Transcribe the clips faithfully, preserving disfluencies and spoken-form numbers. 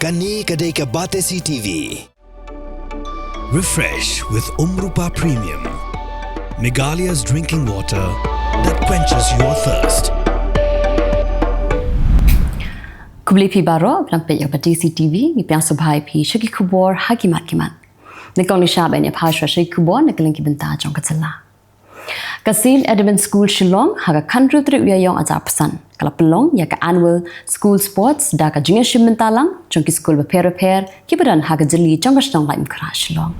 Kane ka dei ka Batesi T V. Refresh with Umrupa Premium, Meghalaya's drinking water that quenches your thirst. Khublei phi baroh, phi la peit ïa ka Batesi T V, ngi pdiang sngewbha ïa phi sha ki khubor ha ki mat ki mat. Nyngkong ngi sa ban ïa pha shuwa sha ki khubor na ka liang ki bynta jong ka jylla. Ka Saint Edmund School Shillong ha ka khathynriew tarik u Ïaïong arhajar arphew san ka la pynlong ïa ka Annual School Sports da ka jingïashim bynta lang jong ki skul bapher bapher kiba don ha ka jylli jong ka shnong Laitumkhrah Shillong.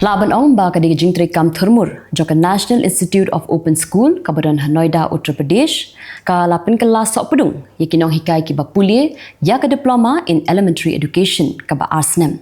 Lah ban ong ba ka dei ka jingtreikam thurmur jong ka National Institute of Open School kaba don ha Noida, Uttar Pradesh, ka la pynkylla sohpdung ïa ki nonghikai kiba pule ïa ka Diploma in Elementary Education kaba ar snem.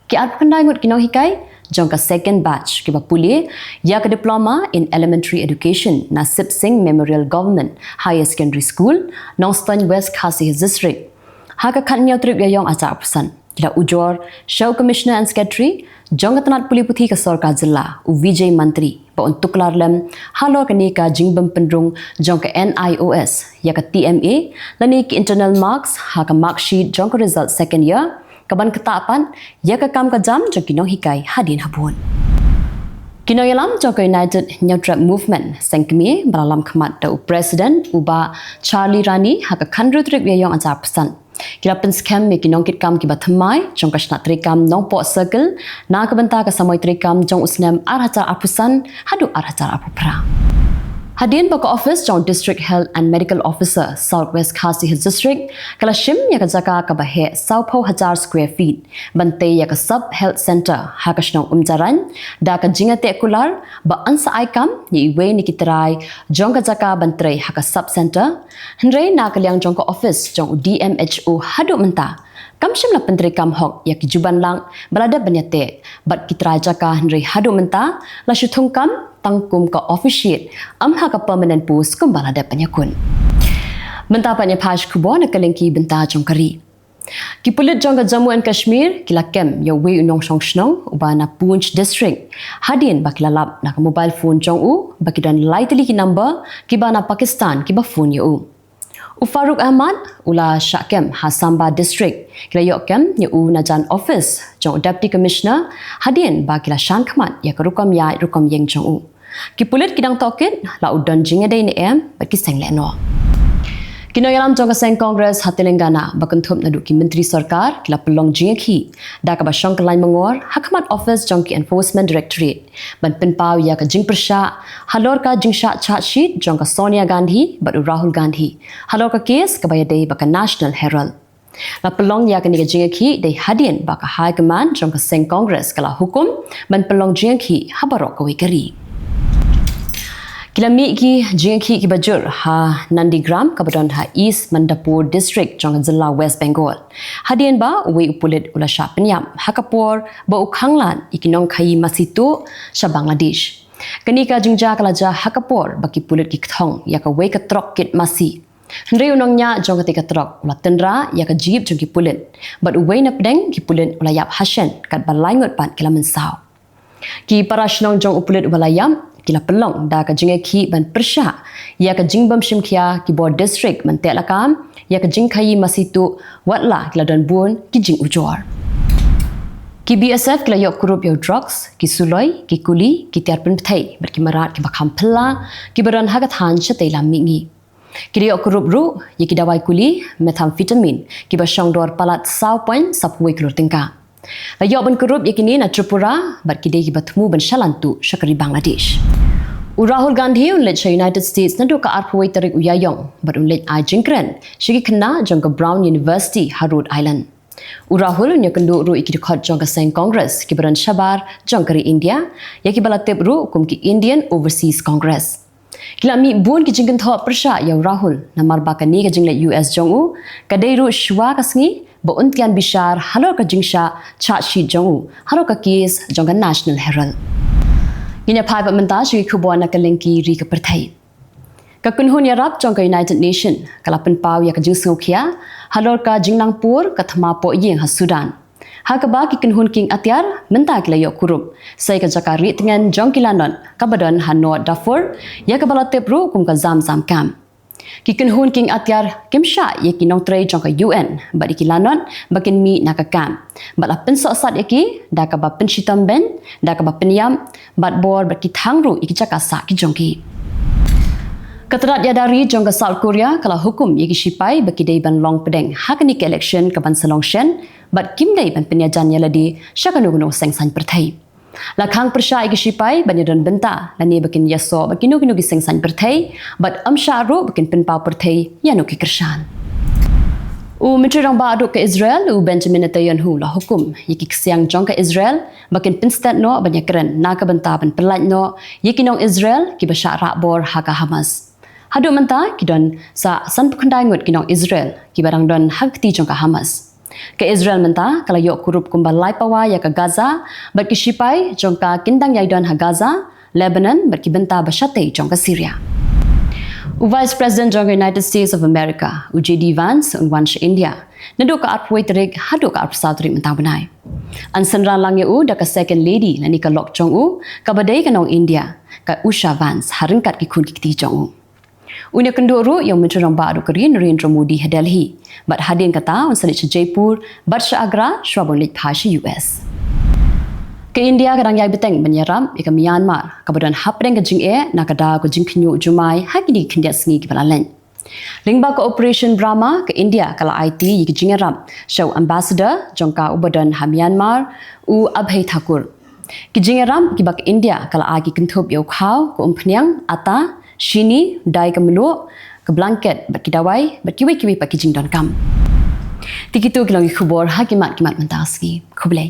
Ki arphew khyndai ngut ki nonghikai jong ka second batch kiba pule ïa ka Diploma in Elementary Education na Sip Singh Memorial Government Higher Secondary School, Nongstoiñ, West Khasi Hills District, ha ka khathynñiew tarik u Ïaïong arhajar arphew san, ki la ujor sha u Commissioner and Secretary jong ka tnad pule puthi ka sorkar jylla, u Vijay Mantri, ba un tuklar lem halor kane ka jingbym pynrung jong ka N I O S ïa ka T M A lane ki internal marks ha ka mark sheet jong ka result second year, kaban ktah pat ïa ka kam ka jam jong ki nonghikai hadien habud. Ki nongïalam jong ka United Hynñiewtrep Movement, seng kmie ba la lam khmat da u President, u Bah Charlie Rani, ha ka khathynriew tarik u Ïaïong arhajar arphew san, ki la pynskhem ïa ki nongkitkam kiba thymmai jong ka shnat treikam Nongpoh Circle na ka bynta ka samoi treikam jong u snem arhajar arphew san haduh arhajar arphew phra. Hadien ba ka office jong u District Health and Medical Officer, South West Khasi Hills District, ka la shim ïa ka jaka kaba heh sawphew hajar square feet ban tei ïa ka Sub Health Centre ha ka shnong Umjarain da ka jingïateh kular ba yn sa ai kam ïa iwei na ki trai jong ka jaka ban trei ha ka Sub Centre, hynrei na ka liang jong ka office jong u D M H O haduh mynta kam shym la pyntreikam hok ïa ki jubanlang ba la dep ban ïateh bad ki trai jaka, hynrei haduh mynta la shu thung kam tang kum ka officiate, ym ha ka permanent post kumba la dep ban ïakut. Mynta pat ïa pha sha ki khubor na ka liang ki bynta jong ka ri. Ki pulit jong ka Jammu and Kashmir ki la kem ïa uwei u nongshong shnong uba na Poonch District, hadien ba ki la lap na ka mobile phone jong u ba ki don lai tylli ki number kiba na Pakistan kiba phone ïa u. U Farooq Ahmad u la shah kem ha Samba District, ki la ïoh kem ïa u na jan office jong u Deputy Commissioner hadien ba ki la shah khmat ïa ka rukom ïaid rukom ïeng jong u. Ki pulit ki dang tohkit la u don jingïadei ne em bad ki seng lehnoh. Ki nongïalam jong ka seng Congress ha Telangana ba kynthup naduh ki myntri sorkar ki la pynlong jingïakhih da kaba shong kyllaiñ mangor ha khmat office jong ki Enforcement Directorate ban pynpaw ïa ka jingpyrshah halor ka jingshah charge sheet jong ka Sonia Gandhi bad u Rahul Gandhi halor ka case kaba ïadei bad ka National Herald. La pynlong ïa kane ka jingïakhih dei hadien ba ka High Command jong ka seng Congress ka la hukum ban pynlong jingïakhih ha baroh kawei ka ri. Ki la mih ki jingïakhih kiba jur ha Nandigram kaba don ha East Mandapur District jong ka jylla West Bengal, hadien ba uwei u pulit u la shah pynïap ha ka por ba u khanglad ïa ki nongkhaïi masi tuh sha Bangladesh. Kane ka jingjia ka la jia ha ka por ba ki pulit ki kthong ïa kawei ka trok kit masi. Hynrei u nongñiah jong katei ka trok u la tynrah ïa ka jeep jong ki pulit bad uwei na pdeng ki pulit u la ïap hashen katba lai ngut pat ki la mynsaw. Ki para shnong jong u pulit uba la ïap ki la pynlong da ka jingïakhih ban pyrshah ïa ka jingbym shim khia ki bor district ban teh lakam ïa ka jingkhaïi masi tuh, watla ki la don bun ki jingujor. Ki B S F ki la ïoh kurup ïa u drugs, ki suloi, ki kuli, ki tiar pynpthei bad ki mrad kiba kham phylla kiba don ha ka thaiñ shatei lam mihngi. Ki la ïoh kurup ruh ïa ki dawai kuli methamphetamine kiba shong dor palat saw point saphew wei klur tyngka. La ïoh ban kurup ïa kine na Tripura bad ki dei kiba thmu ban shalan tuh sha ka ri Bangladesh. U Rahul Gandhi un leit sha United States naduh ka arphew wei tarik u Ïaïong bad un leit ai jingkren sha ki khynnah jong ka Brown University ha Rhode Island. U Rahul un ïakynduh ruh ïa ki dkhot jong ka seng Congress kiba don shabar jong ka ri India, ïa kiba la tip ruh kum ki Indian Overseas Congress. Ki la mih bun ki jingkynthoh pyrshah ïa u Rahul namar ba kane ka jingleit U S jong u ka dei ruh shuwa ka sngi ba un tian bishar halor ka jingshah charge sheet jong u halor ka case jong ka National Herald. Ngin ïa phai pat mynta sha ki khubor na ka liang ki ri ka pyrthei. Ka kynhun ïarap jong ka United Nation ka la pynpaw ïa ka jingsngewkhia halor ka jingnangpur ka thma poh ïing ha Sudan, ha kaba ki kynhun kieng atiar mynta ki la ïoh kurup sa ïa ka jaka rieh tngen jong ki lanot kaba don ha North Darfur, ïa kaba la tip ruh kum ka Zamzam Camp. Ki kynhun kieng atiar kim shah ïa ki nongtrei jong ka U N bad ïa ki lanot ba kin mih na ka kam bad la pynsohsat ïa ki da kaba pynshitom beiñ, da kaba pynïap bad bor bad ki thang ruh ïa ki jaka sah ki jong ki. Ka tnad ïada ri jong ka South Korea ka la hukum ïa ki shipai ba ki dei ban long pdeng ha kane ka election ka ban sa long shen bad kim dei ban pynïajan ïa lade sha kano kano seng saiñ pyrthei. La khang pyrshah ïa ki shipai ban ïadon bynta lane ba kin ïasoh bad kino kino ki seng saiñ pyrthei bad ym shah ruh ba kin pynpaw pyrthei ïano ki kyrshan. U Myntri Rangbah duh ka Israel u Benjamin Netanyahu la hukum ïa ki ksiang jong ka Israel ba kin pynstet noh ban ïakren na ka bynta ban pyllait noh ïa ki nong Israel kiba shah rah bor ha ka Hamas. Haduh mynta ki don sa sanphew khyndai ngut ki nong Israel kiba dang don ha ka kti jong ka Hamas. Ka Israel mynta ka la ïoh kurup kumba lai pawa ïa ka Gaza bad ki shipai jong ka kin dang ïai don ha Gaza, Lebanon bad ki bynta ba shatei jong ka Syria. U Vice President jong ka United States of America, u J D Vance, un wan sha India naduh ka arphew tarik haduh ka arphew saw tarik mynta u bnai. Yn synran lang ïa u da ka Second Lady lane ka lok jong u kaba dei ka nong India, ka Usha Vance, ha ryngkat ki khun ki kti jong u. Un ïakynduh ruh ïa u Myntri Rangbah duh ka ri Narendra Modi ha Delhi bad hadien kata un sa leit sha Jaipur bad sha Agra shwa ban leit phai sha U S. Ka India ka dang ïai bteng ban ïarap ïa ka Myanmar kaba don hapdeng ka jingeh na ka daw ka jingkhynñiuh jumai ha kine ki khyndiat sngi kiba la leit. Lyngba ka Operation Brahma, ka India ka la aiti ïa ki jingïarap sha u Ambassador jong ka uba don ha Myanmar, u Abhay Thakur. Ki jingïarap kiba ka India ka la ai ki kynthup ïa u khaw, ka umphniang, ata, shini, dai ka mluh, ka blanket bad ki dawai bad kiwei kiwei pat ki jingdonkam. Te kito ki long ki khubor ha ki mat ki mat mynta ka sngi. Khublei.